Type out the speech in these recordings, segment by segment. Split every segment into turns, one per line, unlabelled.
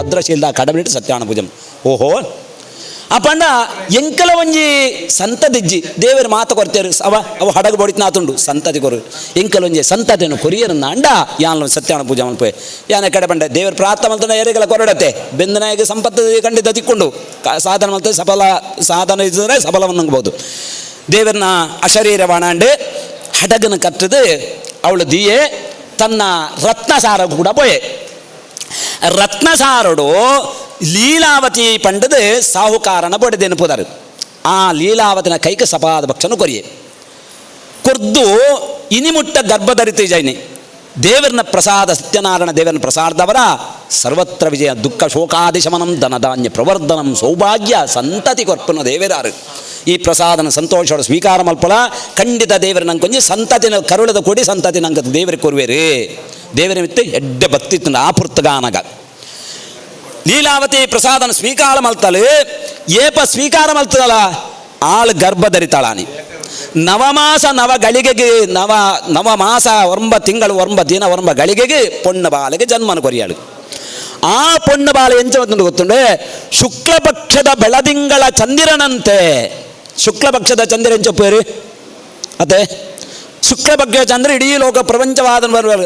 ಭದ್ರಶೀಲದ ಕಡಬಿಟ್ಟು ಸತ್ಯನಾರಾಯಣ ಪೂಜೆ. ಓಹೋ ಅಪಂಡ ಎಂಕಲ ಒಂಜಿ ಸಂತದಿಜ್ಜಿ ದೇವರು ಮಾತ ಕೊರ್ತೇರು ಅವ ಅವ ಹಡಗು ಬಡಿತನಾತುಂಡು ಸಂತತಿ ಕೊರು ಎಂಕಲ ಒಂಜಿ ಸಂತತಿಯನ್ನು ಕೊರಿಯರ್ ಅಂಡ ಯಾನ್ ಸತ್ಯನಾರಾಯಣ ಪೂಜೆ ಮಲ್ಪೆ ಯಾನ ಕಡೆ ಬಂಡೆ ದೇವರು ಪ್ರಾರ್ಥನೆ ಮಲ್ತನ ಏರಿಗಳ ಕೊರಡತ್ತೆ ಬೆಂದನಾಯಕ ಸಂಪತ್ತು ಖಂಡಿತ ತಿಕ್ಕೊಂಡು ಸಾಧನ ಮಲ್ತ ಸಫಲ ಸಾಧನ ಇದ್ದರೆ ಸಫಲವನ್ನು ದೇವರನ್ನ ಅಶರೀರವಾಣಾಂಡು ಹಡಗನ ಕಟ್ಟದು ಅವಳು ದಿಯೆ ತನ್ನ ರತ್ನಸಾರ ಕೂಡ ಪೋಯೆ. ರತ್ನಸಾರಡು ಲೀಲಾವತಿ ಪಂಡದು ಸಾಹುಕಾರನ ಬೊಡೆದೇನು ಪೋದರು ಆ ಲೀಲಾವತಿನ ಕೈಕ ಸಪಾದ ಪಕ್ಷನು ಕೊರಿಯೆ ಕೊರ್ದು ಇನಿಮುಟ್ಟ ಗರ್ಭಧರಿತ ಜೈನಿ ದೇವರನ ಪ್ರಸಾದ ಸತ್ಯನಾರಾಯಣ ದೇವರನ ಪ್ರಸಾದವರ ಸರ್ವತ್ರ ವಿಜಯ ದುಃಖ ಶೋಕಾದಿಶಮನಂ ಧನಧಾನ್ಯ ಪ್ರವರ್ಧನಂ ಸೌಭಾಗ್ಯ ಸಂತತಿ ಕೊರ್ಪನ ದೇವರಾರು ಈ ಪ್ರಸಾದನ ಸಂತೋಷ ಸ್ವೀಕಾರ ಮಲ್ಪಲ ಖಂಡಿತ ದೇವರ ನಂಗೆ ಕೊಂಚ ಸಂತತಿನ ಕರುಳದ ಕೊಡಿ ಸಂತತಿ ನಂಗೆ ದೇವರಿಗೆ ಕೊರುವೇರಿ ದೇವರ ಮಿತ್ತು ಎಡ್ಡೆ ಭಕ್ತಿ ಆಪುರ್ತಗಾನಗ ಲೀಲಾವತಿ ಪ್ರಸಾದನ ಸ್ವೀಕಾರ ಮಲ್ತಲು ಏಪ ಸ್ವೀಕಾರ ಮಲ್ತದಲ್ಲ ಆಳು ಗರ್ಭ ಧರಿತಾಳಾನಿ ನವಮಾಸ ನವ ಗಳಿಗೆಗೆ ನವ ನವಮಾಸ ಒಂಬ ತಿಂಗಳು ಒಂಬ ದಿನ ಒಂಬ ಗಳಿಗೆಗೆ ಪೊಣ್ಣ ಬಾಲೆಗೆ ಜನ್ಮನ ಕೊರಿಯಾಳು. ಆ ಪೊಣ್ಣ ಬಾಲೆ ಎಂಚ ಗೊತ್ತುಂಡೆ ಶುಕ್ಲಪಕ್ಷದ ಬೆಳದಿಂಗಳ ಚಂದಿರನಂತೆ. ಶುಕ್ಲಪಕ್ಷದ ಚಂದಿರ ಎಂಚೊಪ್ಪೇರಿ ಅದೇ ಶುಕ್ಲಪಕ್ಷ ಚಂದ್ರ ಇಡೀ ಲೋಕ ಪ್ರಪಂಚವಾದ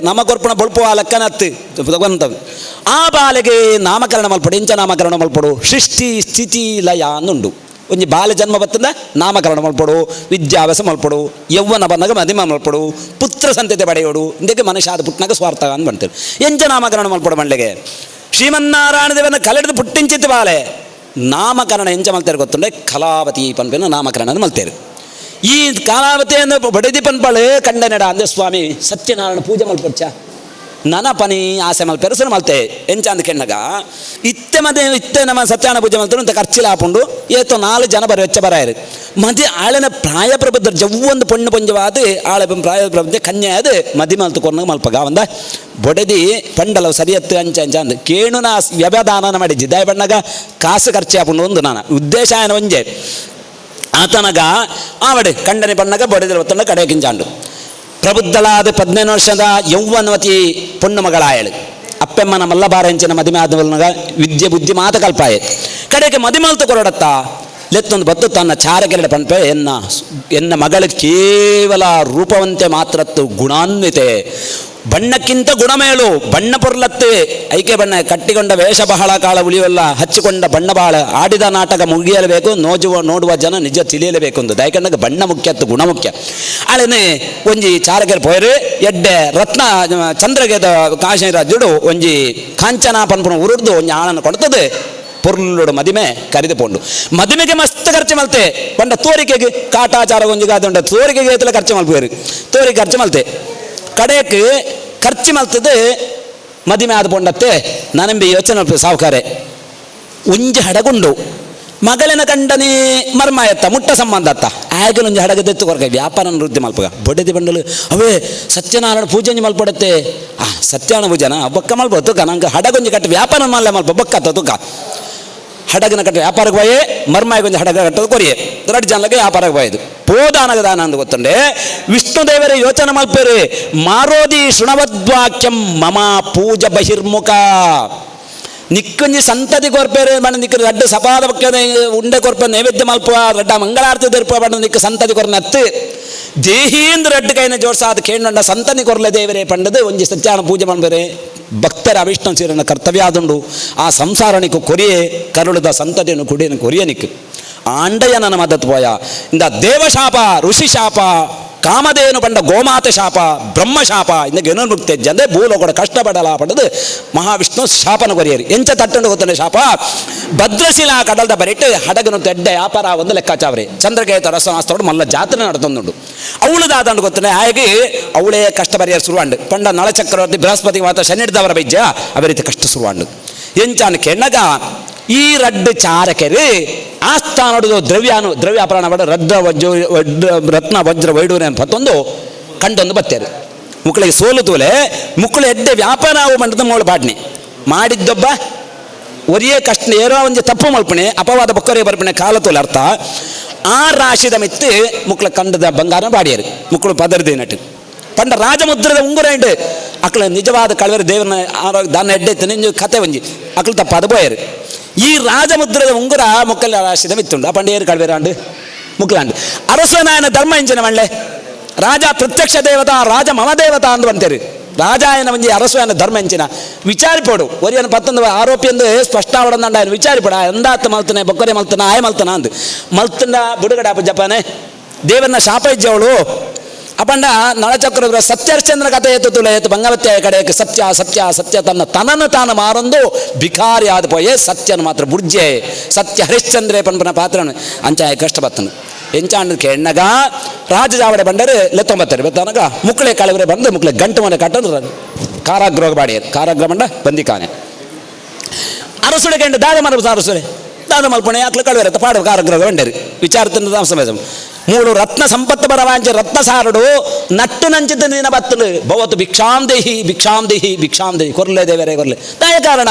ನಮ್ಮ ಕೊರ್ಪಣ ಬೊಳ್ಪು ಆ ಲೆಕ್ಕನತ್ತು ಭಗವಂತ ಆ ಬಾಲೆಗೆ ನಾಮಕರಣ ಮಲ್ಪಡು ಎಂಚ ನಾಮಕರಣ ಮಲ್ಪಡು ಸೃಷ್ಟಿ ಸ್ಥಿತಿ ಲಯ ಅನ್ನುಂಡು. ಒಂಜಿ ಬಾಲ ಜನ್ಮ ಬತ್ತಂದ ನಾಮಕರಣ ಮಲ್ಪಡು ವಿದ್ಯಾಭ್ಯಾಸ ಮಲ್ಪಡು ಯೌವನ ಬಂದಾಗ ಮದಿಮ ಮಲ್ಪಡು ಪುತ್ರ ಸಂತತಿ ಪಡೆಯೋಡು ಇಂದಕ್ಕೆ ಮನುಷ್ಯಾದ ಪುಟ್ನಾಗ ಸ್ವಾರ್ಥ ಅಂತ ಬಂತಾರೆ. ಎಂಚ ನಾಮಕರಣ ಮಲ್ಪಡು ಮಂಡ್ಲೆಗೆ ಶ್ರೀಮನ್ನಾರಾಯಣ ದೇವನ ಕಲೆಡ್ದು ಪುಟ್ಟಿಂಚಿತ್ತು ಬಾಲೆ ನಾಮಕರಣ ಎಂಚ ಮಲ್ತೇರು ಗೊತ್ತುಂಡೆ ಕಲಾವತಿ ಪನ್ಪಿನ ನಾಮಕರಣ ಮಲ್ತೇರು. ಈ ಕಲಾವತಿಯನ್ನು ಬಡದಿ ಪನ್ಪಳು ಕಂಡನೆಡ ಅಂದೆ ಸ್ವಾಮಿ ಸತ್ಯನಾರಾಯಣ ಪೂಜೆ ಮಲ್ಪೊಚ್ಚ ನನ ಪನಿ ಆಸೆ ಮಲ್ಪೆರು ಸುರ ಮಲ್ತೆ ಎಂಚ ಅಂದ ಕೆಣ್ಣಗ ಇತ್ತೆ ಮದೆ ಇತ್ತೆ ನಮ್ಮ ಸತ್ಯನಾರಾಯಣ ಪೂಜೆ ಮಲ್ತರು ಅಂತ ಖರ್ಚಿಲ ಹಾಪುಂಡು ಏತೋ 4 ಜನ ಬರ ವೆಚ್ಚ ಬರಾಯರು ಮದೆ ಆಳನ ಪ್ರಾಯ ಪ್ರಬುದ್ಧ ಜವ್ವೊಂದು ಪೊಣ್ಣು ಪೊಂಜವಾದ ಆಳ ಪ್ರಾಯ ಪ್ರಬುದ್ಧ ಕನ್ಯೆ ಅದು ಮದಿ ಮಲ್ತು ಕೊರ್ನಾಗ ಮಲ್ಪಗ ಒಂದ ಬೊಡೆದಿ ಪಂಡಲ ಸರಿಯತ್ತು ಅಂಚ ಅಂಚ ಅಂದ ಕೇಣು ನಾ ವ್ಯವಧಾನ ಮಾಡಿ ಜಿದ್ದಾಯ ಬಣ್ಣಗ ಕಾಸು ಖರ್ಚು ಹಾಪುಂಡು ಒಂದು ನಾನು ಉದ್ದೇಶ ಆಯನ ಒಂಜೆ ಆತನಗ ಆವಡೆ ಕಂಡನೆ ಬಣ್ಣಗ ಬೊಡೆದ ಒತ್ತಂಡ ಕಡೆ ಕಿಂಚಾಂಡು ಪ್ರಬುದ್ಧಳಾದ 15 ವರ್ಷದ ಯೌವನವತಿ ಪೊಣ್ಣು ಮಗಳಾಯಳು ಅಪ್ಪೆಮ್ಮನ ಮಲ್ಲಬಾರಂಚಿನ ಮದಿಮೆ ಆದವಲ್ನಾಗ ವಿದ್ಯೆ ಬುದ್ಧಿ ಮಾತ ಕಲ್ಪಾಯೆ ಕಡೆಗೆ ಮದಿಮಲ್ತು ಕೊರಡತ್ತ ಲೆತ್ತೊಂದು ಬತ್ತು ತನ್ನ ಚಾರಕೆರಡ ಪನ್ಪೆ ಎನ್ನ ಎನ್ನ ಮಗಳು ಕೇವಲ ರೂಪವಂತೆ ಮಾತ್ರತ್ತು ಗುಣಾನ್ವಿತೆ ಬಣ್ಣಕ್ಕಿಂತ ಗುಣಮೇಳು ಬಣ್ಣ ಪೊರ್ಲತ್ತೆ ಐಕೆ ಬಣ್ಣ ಕಟ್ಟಿಕೊಂಡ ವೇಷ ಬಹಳ ಕಾಲ ಉಳಿಯುವಲ್ಲ ಹಚ್ಚಿಕೊಂಡ ಬಣ್ಣ ಬಹಳ ಆಡಿದ ನಾಟಕ ಮುಗಿಯಲೇಬೇಕು ನೋಜುವ ನೋಡುವ ಜನ ನಿಜ ತಿಳಿಯಲೇಬೇಕು ಒಂದು ದಯಕಂಡಾಗ ಬಣ್ಣ ಮುಖ್ಯ ಗುಣ ಮುಖ್ಯ ಅಳನೆ ಒಂಜಿ ಚಾರಕೆರೆ ಪೋಯರು ಎಡ್ಡೆ ರತ್ನ ಚಂದ್ರಗೇದ ಕಾಶಿರಾಜುಡು ಒಂಜಿ ಕಾಂಚನ ಪನ್ಪುನ ಉರುಡ್ದು ಒಂಜಿ ಆಳನ್ನು ಕೊಡ್ತದೆ ಪೊರ್ಲುಡು ಮದಿಮೆ ಕರಿದು ಪೋಂಡು ಮದಿಮೆಗೆ ಮಸ್ತ್ ಖರ್ಚು ಮಲ್ತೆ ಪಂಡ ತೋರಿಕೆಗೆ ಕಾಟಾಚಾರ ಒಂಜಿಗಾದುಂಡ ತೋರಿಕೆಗೆ ಏತಲ ಖರ್ಚು ಮಲ್ಪೇರು ತೋರಿಕೆ ಖರ್ಚು ಮಲ್ತೆ ಕಡೆಗೆ ಖರ್ಚು ಮಲ್ತದೆ ಮದಿಮೆ ಆದ ಪೊಂಡತ್ತೆ ನಾನೆಂಬಿ ಯೋಚನೆ ಸಾವುಕಾರೆ ಒಂಜಿ ಹಡಗುಂಡು ಮಗಳಿನ ಕಂಡನೇ ಮರ್ಮ ಎತ್ತ ಮುಟ್ಟ ಸಂಬಂಧ ಅತ್ತ ಆಗಲೊಂಜಿ ಒಂಜಿ ಹಡಗ ದೆತ್ತು ಕೊರಕ ವ್ಯಾಪಾರ ವೃದ್ಧಿ ಮಲ್ಪಗ ಬೊಡೆದಿ ಬಂಡಲು ಅವೇ ಸತ್ಯನಾರಾಯಣ ಪೂಜೆಂಜಿ ಮಲ್ಪಡತ್ತೆ ಆ ಸತ್ಯನಾರಾಯಣ ಪೂಜೆನ ಬೊಕ್ಕ ಮಲ್ಪ ತುಕ ನಂಗೆ ಹಡಗೊಂಜಿ ಕಟ್ಟ ವ್ಯಾಪಾರ ಮಲ್ಲ ಮಲ್ಪ ಬೊಕ್ಕ ತುಕ ಹಡಗನ ಕಟ್ಟ ವ್ಯಾಪಾರಕ್ಕೆ ಹೋಯೆ ಮರ್ಮಾಯಿಗೆ ಒಂದು ಹಡಗ ಕಟ್ಟೋದು ಕೊರಿಯೆ ಎರಡು ಜನಕ್ಕೆ ವ್ಯಾಪಾರಕ್ಕೆ ಹೋಯ್ದು ಪೋದಾನಗ ದಾನ ಅಂದು ಗೊತ್ತುಂಡೆ ವಿಷ್ಣುದೇವರ ಯೋಚನೆ ಮಲ್ಪೇರಿ ಮಾರೋದಿ ಶೃಣವದ್ವಾಕ್ಯಂ ಮಮ ಪೂಜ ಬಹಿರ್ಮುಖ ನಿಕ್ಕೊಂಜಿ ಸಂತತಿ ಕೊರ್ಪೇರೆ ಬಣ್ಣ ನಿಕ್ಕ ರಡ್ಡ ಸಪಾದ ಪಕ್ಷದ ಉಂಡೆ ಕೊರ್ಪ ನೈವೇದ್ಯ ಮಲ್ಪ ರಡ್ಡ ಮಂಗಳಾರತಿ ದರ್ಪ ಬಣ್ಣ ನಿಕ್ಕ ಸಂತತಿ ಕೊರ್ನತ್ತು ದೇಹೀಂದ್ರ ರಡ್ಡು ಕೈನ ಜೋಡ್ಸಾದ ಕೇಂದ್ರ ಸಂತತಿ ಕೊರ್ಲೆ ದೇವರೇ ಪಂಡದು ಒಂಜಿ ಸತ್ಯಾನ ಪೂಜೆ ಮಾಡ್ಬೇರೆ ಭಕ್ತರ ಅವಿಷ್ಣು ಸೀರನ ಕರ್ತವ್ಯ ಆದುಂಡು ಆ ಸಂಸಾರನಿಕ್ಕು ಕೊರಿಯೆ ಕರುಳದ ಸಂತತಿಯನ್ನು ಕುಡಿಯನು ಕೊರಿಯನಿಕ್ಕು ಆಂಡಯ್ಯನ ಮದತ್ ಪೋಯ ಇಂದ ದೇವಶಾಪ ಋಷಿ ಶಾಪ ಕಾಮಧೇನು ಪಂಡ ಗೋಮಾತೆ ಶಾಪ ಬ್ರಹ್ಮಶಾಪ ಇಂದ ಏನೋ ಮುಕ್ತೆಜ್ಜಂದೆ ಭೂಲೋಕಡ ಕಷ್ಟಪಡಲ ಪಡೆದು ಮಹಾವಿಷ್ಣು ಶಾಪನ ಕೊರಿಯರಿ ಎಂಚ ತಟ್ಟಂಡು ಗೊತ್ತಂಡೆ ಶಾಪ ಭದ್ರಶಿಲಾ ಕಡಲ್ದ ಬರಿಟ್ಟು ಹಡಗನು ತೆಡ್ಡ ವ್ಯಾಪಾರ ಒಂದು ಲೆಕ್ಕಾಚಾವ್ರಿ ಚಂದ್ರಕೇತ ರಸನಾಸ್ತೋಡು ಮಲ್ಲ ಜಾತ್ರೆ ನಡತೊಂದುಂಡು ಅವಳದಾದಂಡು ಗೊತ್ತಂಡೆ ಹಾಗೆ ಅವಳೇ ಕಷ್ಟ ಬರಿಯರ್ ಶುರುವಾಂಡು ಪಂಡ ನಳಚಕ್ರವರ್ತಿ ಬೃಹಸ್ಪತಿ ಮಾತ್ರ ಶನಿಡ್ದವರ ಬೈಜ್ಯ ಅವೇ ರೀತಿ ಕಷ್ಟ ಶುರುವಾಂಡು ಎಂಚಾನ ಕೆಣ್ಣಗ ಈ ರಡ್ಡು ಚಾರಕೆರಿ ಆಸ್ಥಾನಡು ದ್ರವ್ಯಾನು ದ್ರವ್ಯಾಪರಣ ಮಾಡ ರಡ್ಡ ವಜ್ರ ರತ್ನ ವಜ್ರ ವೈಡೂರ್ಯ ಪತ್ತೊಂದು ಕಂಡೊಂದು ಬತ್ತೇರು ಮುಕ್ಕಳಿಗೆ ಸೋಲು ತೋಲೆ ಮುಕ್ಕಳು ಎಡ್ಡೆ ವ್ಯಾಪಾರ ಮಂಡದ ಮೋಳು ಬಾಡ್ನಿ ಮಾಡಿದ್ದೊಬ್ಬ ಒರಿಯೇ ಕಷ್ಟ ಏರೋ ಒಂಜಿ ತಪ್ಪು ಮಲ್ಪಣೆ ಅಪವಾದ ಬೊಕ್ಕರೆ ಬರ್ಪಣೆ ಕಾಲ ತೋಲೆ ಅರ್ಥ ಆ ರಾಶಿದ ಮಿತ್ತು ಮುಕ್ಕಳ ಕಂಡದ ಬಂಗಾರ ಬಾಡಿಯರು ಮುಕ್ಕಳು ಪದರದೇನಟ್ಟು ಪಂಡ ರಾಜಮುದ್ರದ ಉಂಗುರ ಉಂಡು ಅಕ್ಲ ನಿಜವಾದ ಕಳವೆರ್ ದೇವನ ಆರೋಗ್ಯ ದಾನ ಎಡ್ಡೆ ನಿಂಜು ಕತೆ ಒಂಜಿ ಅಕ್ಲು ತಪ್ಪಾದ ಪೋಯರು. ಈ ರಾಜಮುದ್ರದ ಉಂಗುರ ಮೊಕ್ಕಲ ರಾಶಿದ ಮಿತ್ತುಂಡು. ಆ ಪಂಡ ಏರು ಕಳವೆರಾಂಡು ಮುಕ್ಲಾಂಡು ಅರಸನಾಯನ ಧರ್ಮ ಇಂಚಿನ ಮಳ್ಳೆ ರಾಜ ಪ್ರತ್ಯಕ್ಷ ದೇವತಾ ರಾಜ ಮಮ ದೇವತಾ ಅಂದು ಬಂತೇರು. ರಾಜಾಯನ ಒಂಜಿ ಅರಸುವನ ಧರ್ಮ ಎಂಚಿನ ವಿಚಾರಿಪೋಡು ಒರಿಯನ ಪತ್ತೊಂದು ಆರೋಪಿ ಎಂದು ಸ್ಪಷ್ಟ ಅವಡಂದಂಡ ವಿಚಾರಿಪೋಡು ಎಂದಾತ ಮಲ್ತನೆ ಬೊಕ್ಕರೆ ಮಲ್ತನ ಆಯ ಮಲ್ತನ ಅಂದು ಮಲ್ತನ ಬುಡುಗಡೆ ಅಪ್ಪ ಜಪಾನೆ ದೇವನ ಶಾಪ ಇಜ್ಜವಳು. ಅಪಂಡ ನಳಚಕ್ರದ ಸತ್ಯರ್ಚಂದ್ರ ಕಥೆ ಏತು ತುಳ ಏತು ಬಂಗಾವತ್ಯ ಕಡೆ ಸತ್ಯ ಸತ್ಯ ಸತ್ಯ ತನ್ನ ತನನ್ನು ತಾನು ಮಾರೊಂದು ಭಿಕಾರಿ ಆದ ಪೋಯೆ ಸತ್ಯನ ಮಾತ್ರ ಬುರ್ಜೆ ಸತ್ಯ ಹರಿಶ್ಚಂದ್ರೆ ಪನ್ಪನ ಪಾತ್ರನು ಅಂಚಾಯ ಕಷ್ಟ ಬತ್ತನು ಎಂಚಾಂಡ ಕೆಣ್ಣಗ ರಾಜಜಾವಡೆ ಬಂಡರು ಲೆತ್ತೊಂಬತ್ತರು ಬೆತ್ತನಗ ಮುಕ್ಕಳೆ ಕಳವರೆ ಬಂದು ಮುಕ್ಕಳೆ ಗಂಟು ಮನೆ ಕಟ್ಟಂದ್ರೆ ಕಾರಾಗೃಹ ಬಾಡಿಯರು ಕಾರಾಗೃಹ ಬಂಡ ಬಂದಿಕಾನೆ ಅರಸುಡೆ ಕೆಂಡು ದಾದ ಮರ ಅರಸುಡೆ ದಾದ ಮಲ್ಪಣೆ ಯಾಕ್ಲು ಕಳವರೆ ಪಾಡು ಕಾರಾಗೃಹ ಬಂಡರು ವಿಚಾರ ಸಮಯ ಮೂಡು ರತ್ನ ಸಂಪತ್ತು ಬರವಾಂಚ ರತ್ನ ಸಾರಡು ನಟ್ಟು ನಂಚಿತ ದಿನ ಬತ್ತಲು ಭವತು ಭಿಕ್ಷಾಂ ದೇಹಿ ಭಿಕ್ಷಾಂ ದೇಹಿ ಭಿಕ್ಷಾಂ ದೇಹಿ ಕೊರ್ಲೆ ದೇವರೇ ಕೊರ್ಲೆ ತಾಯ ಕಾರಣ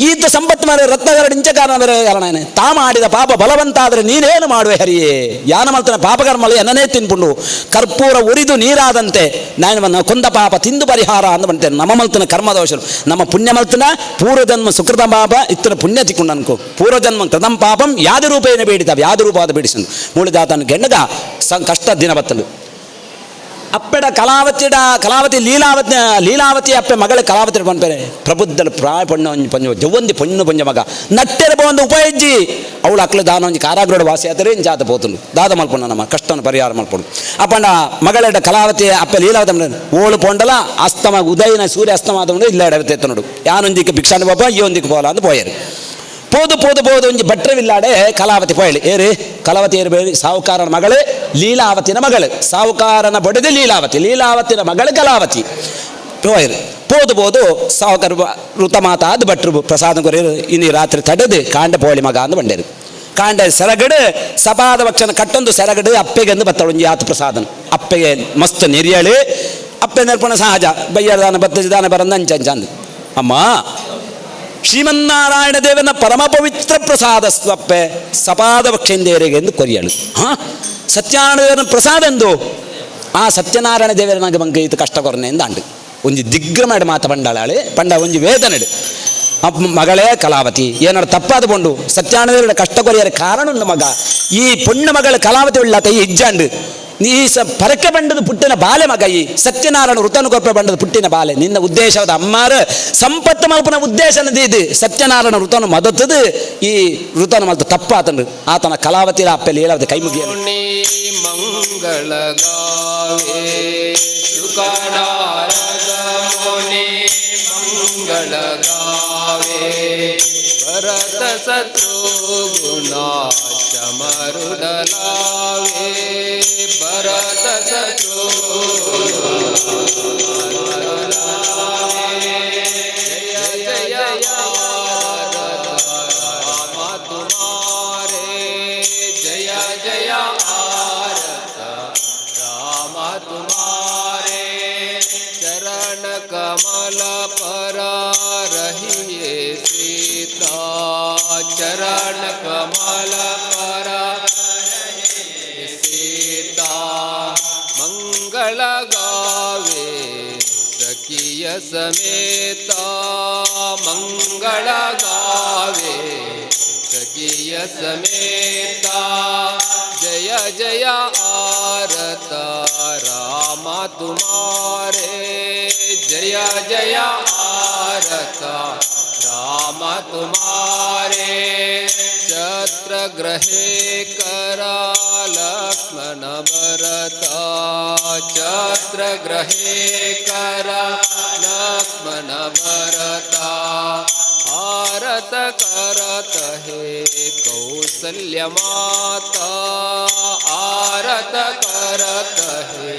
ಈತ ಸಂಪತ್ತು ಮಾರೆ ರತ್ನಗರಡು ಇಂಚ ಕಾರಣ ಬೇರೆ ಕಾರಣ ತಾ ಮಾಡಿದ ಪಾಪ ಬಲವಂತಾದರೆ ನೀನೇನು ಮಾಡುವೆ ಹರಿಯೇ ಯಾನ ಮಲ್ತನ ಪಾಪಕರ್ಮಲು ಎನ್ನನೇ ತಿನ್ಪುಂಡು ಕರ್ಪೂರ ಉರಿದು ನೀರಾದಂತೆ ನಾನು ಕೊಂದ ಪಾಪ ತಿಂದು ಪರಿಹಾರ ಅಂದ ಬಂತೇನೆ. ನಮ್ಮ ಮಲ್ತನ ಕರ್ಮದೋಷರು ನಮ್ಮ ಪುಣ್ಯ ಮಲ್ತನ ಪೂರ್ವಜನ್ಮ ಸುಕೃತ ಪಾಪ ಇತ್ತರ ಪುಣ್ಯ ತಿಕ್ಕೊಂಡು ಅನ್ಕೋ ಪೂರ್ವಜನ್ಮ ಕೃತಂ ಪಾಪಂ ಯಾದ ರೂಪೇನ ಬೇಡಿತ ಯಾದ ರೂಪಾದ ಬೇಡಿಸನು ಮೂಳಿದಾತನ ಗೆಣ್ಣಗ ಕಷ್ಟ ದಿನ ಬತ್ತಲು. ಅಪ್ಪೆಡ ಕಲಾವತಿಡ ಕಲಾವತಿ ಲೀಲಾವತಿ ಲೀಲಾವತಿ ಅಪ್ಪೆ ಮಗಳ ಕಲಾವತಿ ಪನ್ಪೆರೆ ಪ್ರಬುದ್ಧನ ಪ್ರಾಯ ಪಣ್ಣು ಒಂಜಿ ಪಂಜ ಜವ್ವಂದಿ ಪೊಣ್ಣು ಪಂಜ ಮಗ ನಟ್ಟೆರ ಒಂದು ಉಪಯಜ್ಜಿ ಅವಳು ಅಕ್ಲು ದಾನ ಒಂಜಿ ಕಾರಾಗೃಹ ವಾಸಿ ಆತರೆ ಇಂಚಾತ ಪೋತುಂಡು ದಾದ ಮಲ್ಪುಂಡು ನಮ್ಮ ಕಷ್ಟನ ಪರಿಹಾರ ಮಲ್ಪುಂಡು. ಅಪ್ಪಂಡ ಮಗಳೆಡ ಕಲಾವತಿ ಅಪ್ಪೆ ಲೀಲಾವತಿ ಓಳು ಪೊಂಡಲ ಅಸ್ತಮ ಉದಯನ ಸೂರ್ಯ ಅಸ್ತಮ ಆದವನು ಇಲ್ಲ ಎಡವತ್ತೆ ಯಾನೊಂದಿಕ್ಕೆ ಭಿಕ್ಷಾಂಡ ಪಾಪ ಈ ಒಂದಿಕ್ಕೆ ಪೋಲ ಅಂತ ಪೋಯರು. ಪೋದು ಪೋದು ಪೋದು ಒಂಜಿ ಭಟ್ರವಿಲ್ಲಾಡೆ ಕಲಾವತಿ ಪೋಯಳಿ ಏರಿ ಕಲಾವತಿ ಏರು ಬೇರಿ ಸಾಹುಕಾರನ ಮಗಳು ಲೀಲಾವತಿನ ಮಗಳು ಸಾಹುಕಾರನ ಬಡದೆ ಲೀಲಾವತಿ ಲೀಲಾವತಿನ ಮಗಳು ಕಲಾವತಿ ಪೋಯರು. ಪೋದು ಪೋದು ಸಾಹುಕಾರ ಋತಮಾತ ಅದು ಭಟ್ರು ಪ್ರಸಾದ ಕೊರಿಯರು ಇನ್ನು ರಾತ್ರಿ ತಡೆದು ಕಾಂಡ ಪೋಳಿ ಮಗ ಅಂದು ಬಂಡೇರು. ಕಾಂಡ ಸೆರಗಡು ಸಪಾದ ಪಕ್ಷನ ಕಟ್ಟೊಂದು ಸೆರಗಡು ಅಪ್ಪೆಗೆಂದು ಬತ್ತಳು ಒಂಜಿ ಆತ ಪ್ರಸಾದನ ಅಪ್ಪೆಗೆ ಮಸ್ತ್ ನೆರಿಯಳು ಅಪ್ಪೆ ನೆರ್ಪಣ ಸಹಜ ಬಯ್ಯರ ದಾನ ಬತ್ತ ದಾನ ಬರಂದ ಅಂಚ ಅಂಚ ಅಂದು ಅಮ್ಮ ಶ್ರೀಮನ್ನಾರಾಯಣ ದೇವನ ಪರಮ ಪವಿತ್ರ ಪ್ರಸಾದ ಅಪ್ಪೆ ಸಪಾದ ಪಕ್ಷೇಂದೇರಿಗೆ ಎಂದು ಕೊರಿಯಳು. ಹಾ ಸತ್ಯನಾರಾಯಣ ದೇವನ ಪ್ರಸಾದ ಎಂದು ಆ ಸತ್ಯನಾರಾಯಣ ದೇವರ ನನಗೆ ಬಂಕ ಇದು ಕಷ್ಟ ಕೊರನೆ ಎಂದು ಅಂಡು ಒಂಜಿ ದಿಗ್ರಮಾಡಿ ಮಾತ ಪಂಡಾಳೆ ಪಂಡ ಒಂಜಿ ವೇದನೆಡು ಮಗಳೇ ಕಲಾವತಿ ಏನಾರು ತಪ್ಪಾದ ಪೊಂಡು ಸತ್ಯನಾರಾಯಣ ದೇವರ ಕಷ್ಟ ಕೊರಿಯರ ಕಾರಣ ಉಂಡು ಮಗ ಈ ಪೊಣ್ಣು ಮಗಳ ಕಲಾವತಿ ಉಳ್ಳಾತ ಈ ಇಜ್ಜಾಂಡು ನೀ ಸ ಪರಕೆ ಬಂಡದ ಪುಟ್ಟಿನ ಬಾಲೆ ಮಗ ಈ ಸತ್ಯನಾರಾಯಣ ಋತನು ಕೊಪ್ಪೆ ಬಂಡದ ಪುಟ್ಟಿನ ಬಾಲೆ ನಿನ್ನ ಉದ್ದೇಶವಾದ ಅಮ್ಮಾರ ಸಂಪತ್ತು ಮಲ್ಪನ ಉದ್ದೇಶ ಇದು ಸತ್ಯನಾರಾಯಣ ಋತನು ಮದತ್ತದು ಈ ಋತನು ಮಲ್ತ ತಪ್ಪಾತನು ಆತನ ಕಲಾವತಿ ಅಪ್ಪೆ ಲೀಲಾವತಿ ಕೈ ಮುಗಿಯ
ಮಂಗಳ ಗಾವೆ ಸುಖನಾರದ ಮುನಿ ಮಂಗಳ ಗಾವೆ ಭರತ ಶತ್ರುಘ್ನ ಚಮರುಡಲಾವೆ ಭರತ ಶತ್ರುಘ್ನ ಜಯ ಜಯ ರಾಮ ತುಮಾರೆ ಜಯ ಜಯ ಆರತ ರಾಮ ತುಮಾರೆ ಚರಣ ಕಮಲ ಪರ ರಹಿಯೇ ಸೀತಾ ಚರಣ ಕಮಲ ಪರ सीता मंगल गावे सखिय समेता मंगल गावे सखिय समेता जय जय आरता राम तुम्हारे जय जय आरता राम तुम्हारे छत्रग्रहे करा लक्ष्मण भरता छत्रग्रहे करा लक्ष्मण भरता आरत करत हे कौसल्य माता आरत करत हे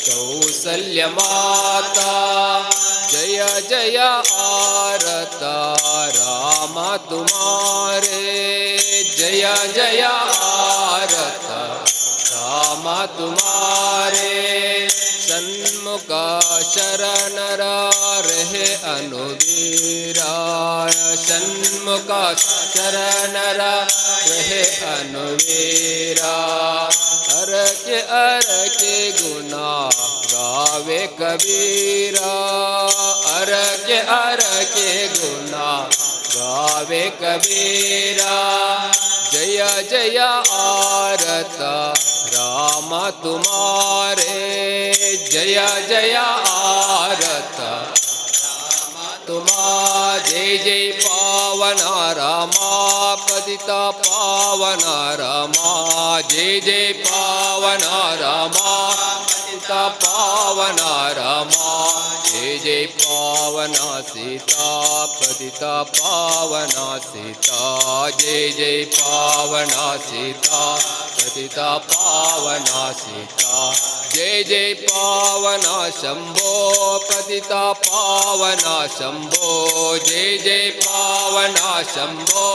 कौसल्य माता जय जय आरता राम तुम्हारे जय जय आरता राम तुम्हारे सन्मुख शरण रहे अनुवीरा सन्मुख शरण रहे अनुवीरा हर के गुना गावे गावे कबीरा अरके अरके गुना गावे कबीरा। जय जय आरत राम तुम्हारे, जय जय आरत तुम्हा। जय जय पावन रामा पतिता पावन रामा, जय जय पावन रामा पतिता पावन रामा। जय जय पावन सीता पतिता पावन सीता, जय जय पावन सीता पतिता पावन सीता। जय जय पावन शंभो पतिता पावन शंभो, जय जय पावन शंभो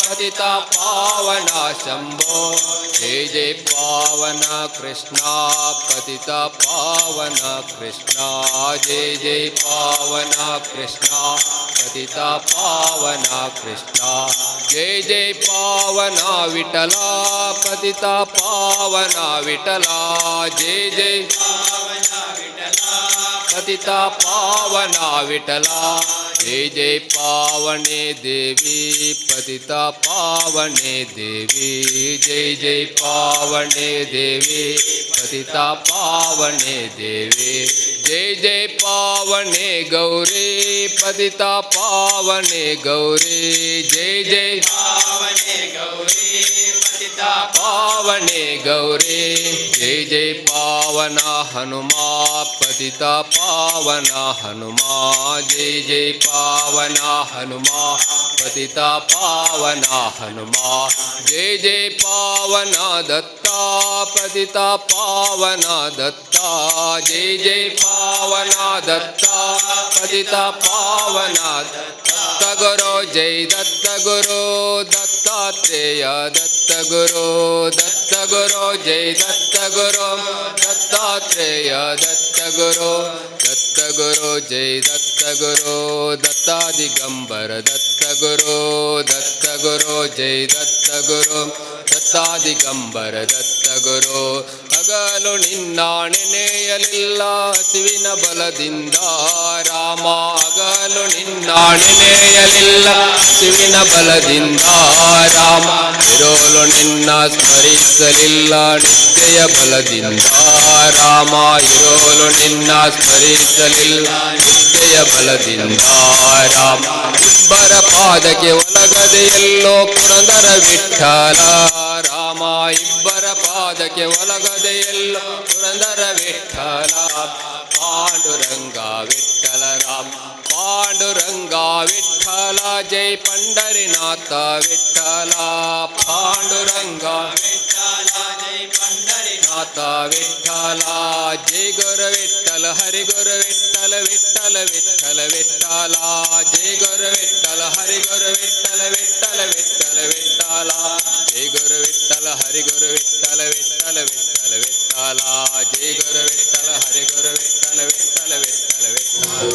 पतिता पावन शंभो। जय जय पावन कृष्णा पतिता पावन कृष्णा, जय जय पावन कृष्णा पतिता पावन कृष्णा। जय जय पावन विठ्ठला पतिता पावन विठ्ठला, जय जय पतिता पावन विठ्ठला। जय जय पावने देवी पतिता पावने देवी, जय जय पावने देवी पतिता पावने देवी। जय जय पावने गौरी पतिता पावने गौरी, जय जय
पावने गौरी पतिता
पावने गौरी। जय जय पावन हनुमा पतिता पावन हनुमा, जय जय पावन हनुमा पतिता पावन हनुमा। जय जय पावन दत्ता पतिता पावन दत्ता, जय जय पावन दत्ता पतिता पावन दत्त गुरु। जय दत्त गुरु दत्तात्रेय दत्त गुरु दत्त गुरु, जय दत्त गुरु दत्तात्रेय दत्त गुरु दत्त गुरु, जय दत्त गुरु दत्तादिगंबर दत्त गुरु दत्त गुरु, जय दत्त गुरु ದತ್ತಾದಿಗಂಬರ ದತ್ತ ಗುರು. ಹಗಲು ನಿನ್ನ ನೆನೆಯಲಿಲ್ಲ ಹಸಿವಿನ ಬಲದಿಂದ ರಾಮ, ಹಗಲು ನಿನ್ನ ನೆನೆಯಲಿಲ್ಲ ಹಸಿವಿನ ಬಲದಿಂದ ರಾಮ. ಇರೋಲು ನಿನ್ನ ಸ್ಮರಿಸಲಿಲ್ಲ ನಿದ್ದೆಯ ಬಲದಿಂದ ರಾಮ, ಇರೋಲು ನಿನ್ನ ಸ್ಮರಿಸಲಿಲ್ಲ ನಿದ್ದೆಯ ಬಲದಿಂದ ರಾಮ. ಇಬ್ಬರ ಪಾದಕ್ಕೆ ಒಲಗದೆ ಎಲ್ಲೋ ಪುರಂದರ ವಿಠಲ ರಾಮ, ಇಬ್ಬರ ಪಾದಕ್ಕೆ ಒಲಗದೆ ಎಲ್ಲೋ ಪುರಂದರ ವಿಠಲ. ಪಾಂಡುರಂಗ ವಿಠಲ ರಾಮ ಪಾಂಡುರಂಗ ವಿಠಲ, ಜೈ ಪಂಡರಿನಾಥ ವಿಠಲ. ಪಾಂಡುರಂಗ
ವಿಠಲ ಜೈ ಪಂಡರಿ
ನಾಥ ವಿಠಲ, ಜೈ ಗುರು ವಿಠಲ ಹರಿ ಗುರು ವಿಠಲ ವಿಠಲ ವಿಠಲ ವಿಠಲ. ಜೈ ಗುರು ವಿಠಲ ಹರಿ ಗುರು ವಿಠಲ ವಿಠಲ ವಿಠಲ ವಿಠಲ. ಜೈ ಗುರು ವಿಠಲ ಹರಿ ಗುರು ವಿಠಲ ವಿಠಲ ವಿಠಲ ವಿಠಲ. ಜೈ ಗುರು ವಿಠಲ ಹರಿ ಗುರು ವಿಠಲ ವಿಠಲ ವಿಠಲ ವಿಠಲ.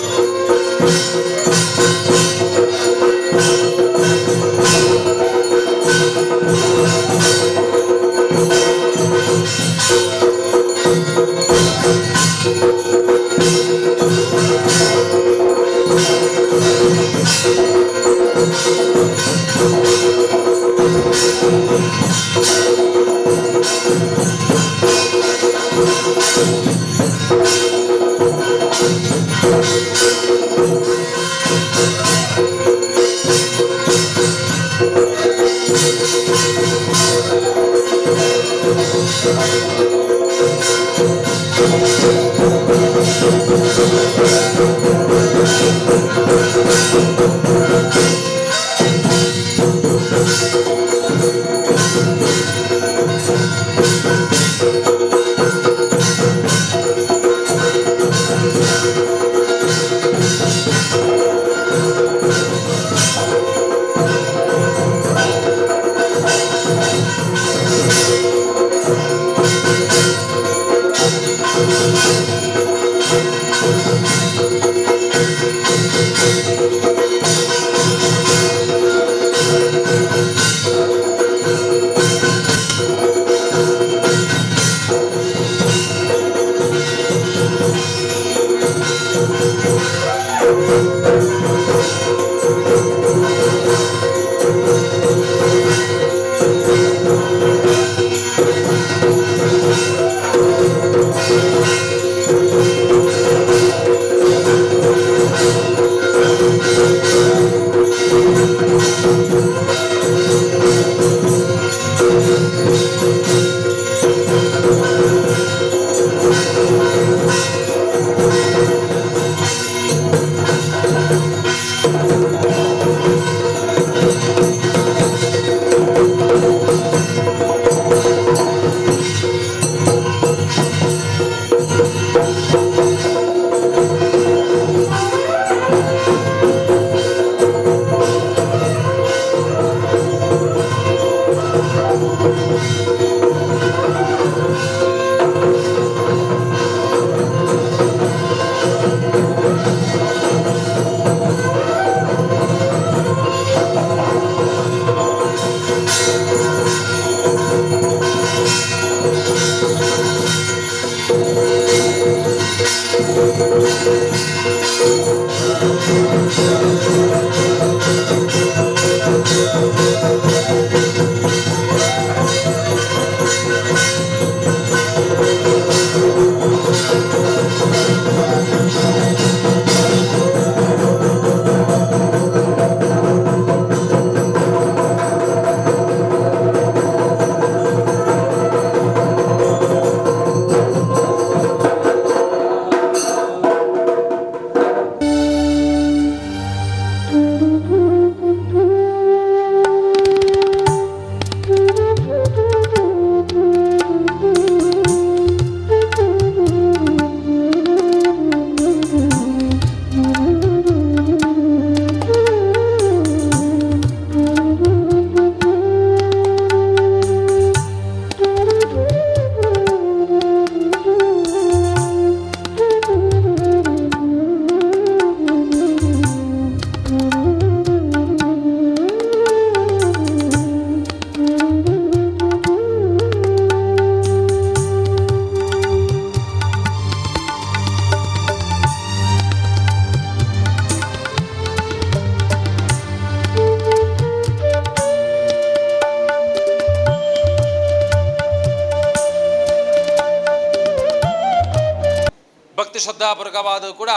ಶ್ರದ್ಧಾಪೂರ್ವಕವಾದ ಕೂಡ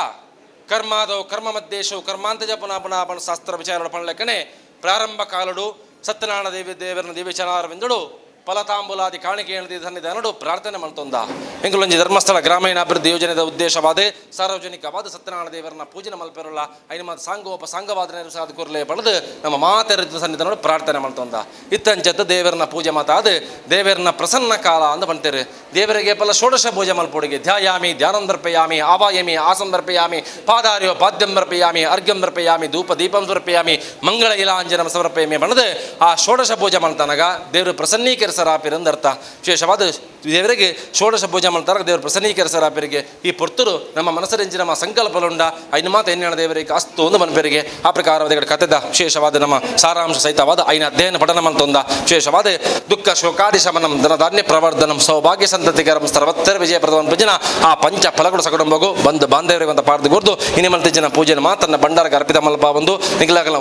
ಕರ್ಮಾದವು ಕರ್ಮ ಮಧ್ಯೇಶು ಕರ್ಮಾಂತಜ ಪುನಃ ಪುನಃ ಪಣ ಶಾಸ್ತ್ರ ವಿಚಾರ ಪಣಲೆಕ್ಕನೆ ಪ್ರಾರಂಭ ಕಾಲಡು ಸತ್ಯನಾರಾಯಣ ದೇವಿ ದೇವರನ ದೇವಿ ಫಲತಾಂಬೂಲಾದಿ ಕಾಣಿಕೆ ಸನ್ನಿಧಾನಡು ಪ್ರಾರ್ಥನೆ ಮಲ್ತೊಂದ. ಎಂಕುಲೊಂಜಿ ಧರ್ಮಸ್ಥಳ ಗ್ರಾಮೀಣ ಅಭಿವೃದ್ಧಿ ಯೋಜನೆದ ಉದ್ದೇಶವಾದ ಸಾರ್ವಜನಿಕವಾದ ಸತ್ಯನಾರಾಯಣ ದೇವರನ್ನ ಪೂಜನೆ ಮಲ್ಪೆರುಲ್ಲ ಐನ ಮಾತ ಸಾಂಗೋಪ ಸಾಂಗವಾದ ನೆರಸಾದ ಕುರ್ಲೆ ಪಡೆದು ನಮ್ಮ ಮಾತೆರ ಸನ್ನಿಧಾನಡು ಪ್ರಾರ್ಥನೆ ಮಲ್ತೊಂದ. ಇತ್ತಂಚತ್ತು ದೇವರನ್ನ ಪೂಜೆ ಮಾತಾದ ದೇವರನ್ನ ಪ್ರಸನ್ನ ಕಾಲ ಅಂತ ಬಂತೇರು. ದೇವರಿಗೆ ಪಲ ಷೋಡಶ ಪೂಜೆ ಮಲ್ಪೊಡಿಗೆ ಧ್ಯಾಯಾಮಿ ಧ್ಯಾನಂ ದರ್ಪಯಾಮಿ ಆವಾಯಮಿ ಆಸಂ ದರ್ಪಯಾಮಿ ಪಾದಾರ್ಯೋ ಪಾದ್ಯಂ ದರ್ಪಯಾಮಿ ಅರ್ಘ್ಯಂ ದರ್ಪಯಾಮಿ ಧೂಪ ದೀಪಂ ಸಮರ್ಪಯಾಮಿ ಮಂಗಳ ಇಲಾಂಜನಂ ಸಮರ್ಪಯಾಮಿ ಬಣ್ಣದು ಆ ಷೋಡಶ ಪೂಜೆ ಮಲ್ತನಗ ದೇವರು ಪ್ರಸನ್ನೀಕರಿಸರಾಪಿರಂದ ಅರ್ಥ. ವಿಶೇಷವಾದ ದೇವರಿಗೆ ಷೋಡಶ ಪೂಜೆ ಮಾಡ್ತಾರ ದೇವರು ಪ್ರಸನ್ನೀಕರಿಸರಾಪಿರಿಗೆ ಈ ಪೊರ್ತರು ನಮ್ಮ ಮನಸ್ಸರಿಂಚಿ ನಮ್ಮ ಸಂಕಲ್ಪಲುಂಡ ಐನ ಮಾತ ಎನ್ನೆಣ ದೇವರಿಗೆ ಅಸ್ತು ಒಂದು ಮನಪೆರಿಗೆ ಆ ಪ್ರಕಾರವಾದ ಕಥೆದ ವಿಶೇಷವಾದ ನಮ್ಮ ಸಾರಾಂಶ ಸಹಿತವಾದ ಐನ ಅಧ್ಯಯನ ಪಠನ ಮಂತೊಂದ ವಿಶೇಷವಾದ ದುಃಖ ಶೋಕಾದಿ ಶಮನಂ ಧನಧಾನ್ಯ ಪ್ರವರ್ಧನಂ ಸೌಭಾಗ್ಯ ಸಂತತಿಕರಂ ಸರ್ವತ್ರ ವಿಜಯ ಪ್ರದವನ್ ಪೂಜನ ಆ ಪಂಚ ಫಲಗಳು ಸಕುಟುಂಬಗೂ ಬಂದು ಬಾಂಧವ್ಯರಿಗೆ ಅಂತ ಪಾರ್ದು ಗುರ್ದು ಇನಿ ಮಲ್ತಿ ಜನ ಪೂಜೆನ ಮಾತನ್ನ ಭಂಡಾರಕ್ಕೆ ಅರ್ಪಿತ ಮಲ್ಪ ಬಂದು ನಿಗಲಾಗಲ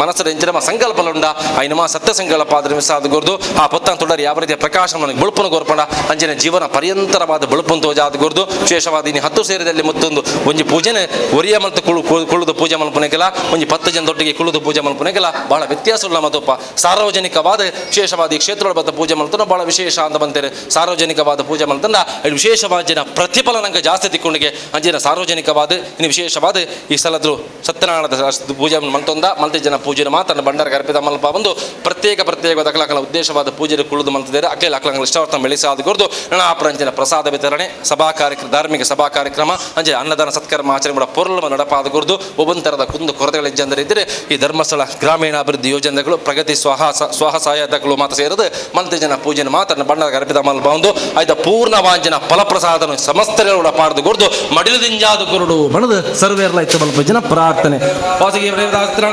ಮನಸ್ಸರಿಂಚಿ ನಮ್ಮ ಸಂಕಲ್ಪಲುಂಡ ಐನ ಮಾ ಸತ್ಯ ಸಂಕಲ್ಪ ಆದ್ರೆ ಮಿಸ್ಸಾದ ಗುರ್ದು ಆ ಪುತ್ತನ ತೊಡರಿ ಯಾವ ರೀತಿಯ ಪ್ರಕಾಶ ನನಗೆ ಬುಳುಪುನ ಗೋರ್ಪಣ ಅಂಚಿನ ಜೀವನ ಪರ್ಯಂತರವಾದ ಬುಳುಪುನ ತೋಜಾದ ಗುರ್ದು ವಿಶೇಷವಾದ ಇನ್ನು 10 ಸೇರಿದಲ್ಲಿ ಮತ್ತೊಂದು ಒಂಜಿ ಪೂಜೆನೆ ಒರಿಯ ಮಲ್ತು ಕುಳು ಕುಳುದು ಪೂಜೆ ಮಲ್ಪುನೆಗೆಲ್ಲ ಒಂಜಿ 10 ಜನದೊಟ್ಟಿಗೆ ಕುಳುದು ಪೂಜೆ ಮಲ್ಪುನೆಗೆಲ್ಲ ಬಹಳ ವ್ಯತ್ಯಾಸ ಉಳ್ಳ ಮತಪ್ಪ. ಸಾರ್ವಜನಿಕವಾದ ವಿಶೇಷವಾದ ಈ ಕ್ಷೇತ್ರಗಳ ಬತ್ತ ಪೂಜೆ ಮಲ್ತನ ಬಹಳ ವಿಶೇಷ ಅಂತ ಬಂತೇನೆ. ಸಾರ್ವಜನಿಕವಾದ ಪೂಜೆ ಮಲ್ತಂದ ಅಲ್ಲಿ ವಿಶೇಷವಾದ ಜನ ಪ್ರತಿಫಲ ನಂಗೆ ಜಾಸ್ತಿ ತಿಕ್ಕೊಂಡಿಗೆ ಅಂಚಿನ ಸಾರ್ವಜನಿಕವಾದ ಇನ್ನು ವಿಶೇಷವಾದ ಈ ಸಲದ್ರು ಸತ್ಯನಾರಾಯಣದ ಪೂಜೆ ಮಲ್ತೊಂದ ಮಲ್ತಿ ಜನ ಪೂಜೆ ಮಾತನ್ನ ಭಂಡಾರ ಅರ್ಪಿತ ಮಲ್ಪ ಬಂದು ಪ್ರತ್ಯೇಕ ಪ್ರತ್ಯೇಕವಾದ ಅಕಲಕಲ ಉದ್ದೇಶವಾದ ಪೂಜೆ ಕುಳಿದು ಮಲ್ತಿದ್ದಾರೆ. ಅಖಿಲ ಅಕಲಂಗಳ ಇಷ್ಟಾರ್ಥ ಬೆಳೆಸಾದ ಗುರ್ದು ಅಪರಂಚಿನ ಪ್ರಸಾದ ವಿತರಣೆ ಸಭಾ ಕಾರ್ಯಕ್ರಮ ಧಾರ್ಮಿಕ ಸಭಾ ಕಾರ್ಯಕ್ರಮ ಅಂಚೆ ಅನ್ನದಾನ ಸತ್ಕರ್ಮ ಆಚರಣೆ ಕೂಡ ಪೊರ್ಲು ನಡಪಾದ ಗುರ್ದು ಒಬ್ಬಂತರದ ಕುಂದು ಕೊರತೆಗಳ ಇಜ್ಜಂದರೆ ಈ ಧರ್ಮಸ್ಥಳ ಗ್ರಾಮೀಣಾಭಿವೃದ್ಧಿ ಯೋಜನೆಗಳು ಪ್ರಗತಿ ಸ್ವಹ ಸಹಾಯಕಗಳು ಮಾತ್ರ ಸೇರಿದು ಮಲ್ತಿ ಜನ ಪೂಜೆನ ಮಾತನ್ನ ಬಣ್ಣದ ಅರ್ಪಿತ ಮಲ್ಪ ಬಂದು ಆಯ್ತ ಪೂರ್ಣ ವಾಂಜನ ಫಲಪ್ರಸಾದನು ಸಮಸ್ತರೆಗಳ ಪಾಡ್ದು ಗುರ್ದು ಮಡಿಲು ದಿಂಜಾದ ಗುರುಡು ಬಣದು ಸರ್ವೇರ್ಲ ಇತ್ತು ಮಲ್ಪ ಜನ ಪ್ರಾರ್ಥನೆ. ವಾಸುಕಿ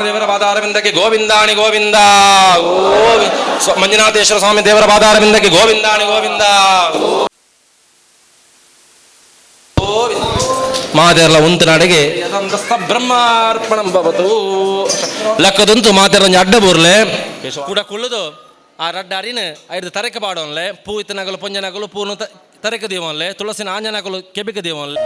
ದೇವರ ಪಾದಾರವಿಂದಕ್ಕೆ ಗೋವಿಂದಾಣಿ ಗೋವಿಂದ ಗೋವಿಂದ ಮಂಜುನಾಥೇಶ್ವರ ಸ್ವಾಮಿ ದೇವರ ಪಾದಾರವಿಂದಕ್ಕೆ ಗೋವಿಂದಾಣಿ ಗೋವಿಂದ ಗೋವಿಂದ ಮಾತೆರ್ಲ ಉಂತು ನಾಡಿಗೆ ಬ್ರಹ್ಮಾರ್ಪಣಂ ಭವತು ಲಕ್ಕದಂತು ಮಾತೆರ್ಲ ಅಡ್ಡ ಬೋರ್ಲೆ ಕೂಡ ಕುಳ್ಳುದು ಆ ರಡ್ಡ ಅರಿನ ಐದು ತರಕ ಪಾಡೋನ್ಲೆ ಪೂ ಇತ್ತನಗಲು ಪೊಂಜನಗಲು ಪೂನು ತರಕ ದೀವನ್ಲೆ ತುಳಸಿನ ಆಂಜನಗಲು ಕೆಬಿಕ ದೀವನ್ಲೆ.